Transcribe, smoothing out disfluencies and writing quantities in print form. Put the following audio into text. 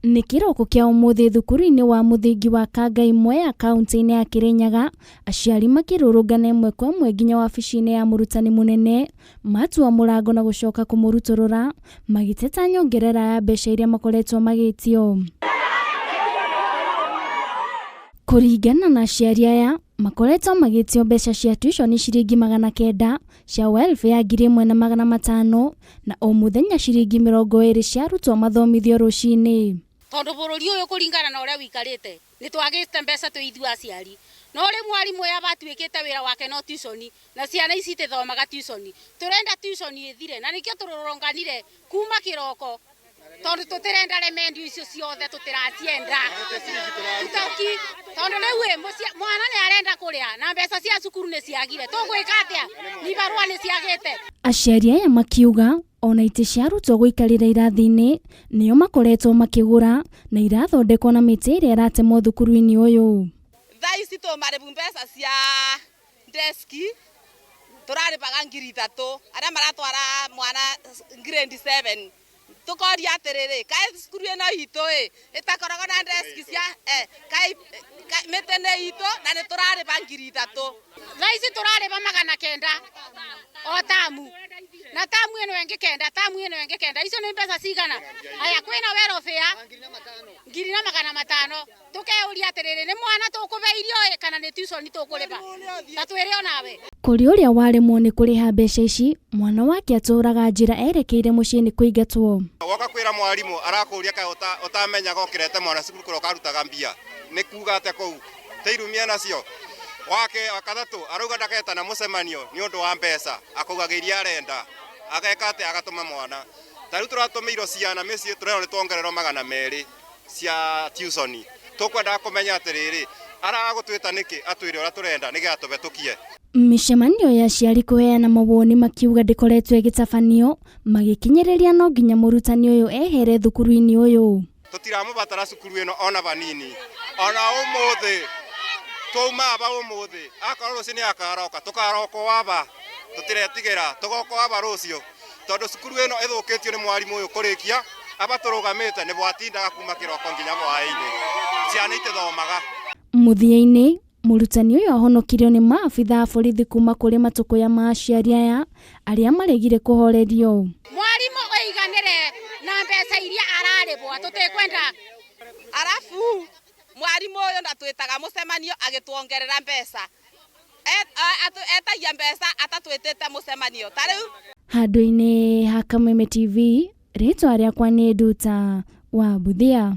Nĩ kĩroko kĩa ũmũthĩ thukuru-inĩ wa mũthingi wa Kangai Mwea kaunti-inĩ ya Kirinyaga, aciari makĩrũrũngana ĩmwe kwa ĩmwe nginya wabici-inĩ ya mũrutani mũnene, matua mũrango na gũcoka kũmũrutũrũra, magĩteta nyongerera ya mbeca iria makoretwo magĩtio. Kũringana na aciari aya, makoretwo magĩtio mbeca cia tuition ciringi 900, cia welfare 1500 na o mũthenya ciringi 20 cia arutwo mathomithio rũcinĩ. Tondũ bũrũri ũyũ kũringana na ũrĩa ũikarĩte nĩ twagĩte mbeca twĩ ithuĩ aciari. No rĩu mwarimũ ũyũ aba atuĩkĩte wĩra wake no tuition na ciana ici itithomaga tuition. Tũrenda tuition ĩthire na nĩkĩo tũrũrũnganire kuma kĩroko tondũ tũtirenda remendio icio ciothe tũtiracienda. Tũtoki tondũ rĩu ĩ mwana nĩ arenda kũrĩa na mbeca cia cukuru nĩ ciagire. Tũgwĩka atĩa? Ibarũa nĩ ciagĩte. Aciari aya makiuga ona itĩ cia arutwo gũikarĩra irathi-inĩ nĩo makoretwo makĩgũra na irathondekwo na mĩtĩ ĩrĩa ĩratemwo thukuru-inĩ ũyũ. Thaa ici tũmarĩbu mbeca cia deski tũrarĩbaga 3000 arĩa maratwara mwana grade 7 tukoria atiriri kaĩ cukuru ĩno itũ ĩ ĩtakoragwo na deski cia kaĩ mĩtĩ nĩ itũ na nĩ tũrarĩba 3000. Thaa ici tũrarĩba 900 o tamu na tamu ĩno ĩngĩ kenda, tamu ĩno ĩngĩ kenda, icio nĩ mbeca cigana? Aya kwĩna welfare 1500. Tukeuria atiriri nĩ mwana tũkũbe irio ĩ kana nĩ tuition tũkũrĩba? Ta twĩre onawe. Kũrĩ ũrĩa waremwo nĩ kũrĩha mbeca ici, mwana wake atũraga njĩra erekeire mũciĩ nĩ kũingatwo. Woka kwĩra mwarimũ arakũria kaĩ ũtamenyaga ũkĩrete mwana cukuru kũrĩa ũkarutaga mbia nĩ kuga atĩa kũu teirumia nacio. Wake wa gatatũ arauga ndaketana mũcemanio nĩ ũndũ wa mbeca akaugaga iria arenda ageka atĩa agatũma mwana. Ta rĩu tũratũmĩirwo ciana mĩciĩ tũrerwo nĩ tuongererwo 200 cia tuition. Tũkwendaga kũmenya atĩrĩrĩ aragũtwĩta nĩkĩ atwĩre ũrĩa tũrenda nĩgetha tũhetũkie. Mĩcemanio ya aciari kũheana mawoni makiuga ndĩkoretwo ĩgĩtabanio magĩkinyĩrĩria no nginya mũrutani ũyũ ehere thukuru-inĩ ũyũ. Tũtiramũbatara cukuru ĩno ona vanini ona ũmũthĩ twauma aba ũmũthĩ akorwo rũciũ nĩ akaroka tũkaroka aba tũtiretigĩra tũgoka aba rũciũ tondũ cukuru ĩno ĩthũkĩtio nĩ mwarimũ ũyũ kũrĩkia aba tũrũgamĩte nĩ bwatindaga kuma kĩroko nginya hwaĩ-inĩ ciana itithomaga. Mũthia-inĩ mũrutani ũyũ ahonokirio nĩ maabitha a borithi kuma kũrĩ matũkũya ma aciari aya arĩa maregire kũhorerio. Mwarimũ oiganĩre na mbeca iria ararĩbwo tũtikwenda. Arabu mwarimũ ũyũ ndatwĩtaga mũcemanio agĩtuongerera mbeca etagia mbeca atatwĩtĩte mũcemanio ta rĩu. Handũ-inĩ ha Kameme TV, rĩtwa rĩakwa nĩ Nduta wa Buthia.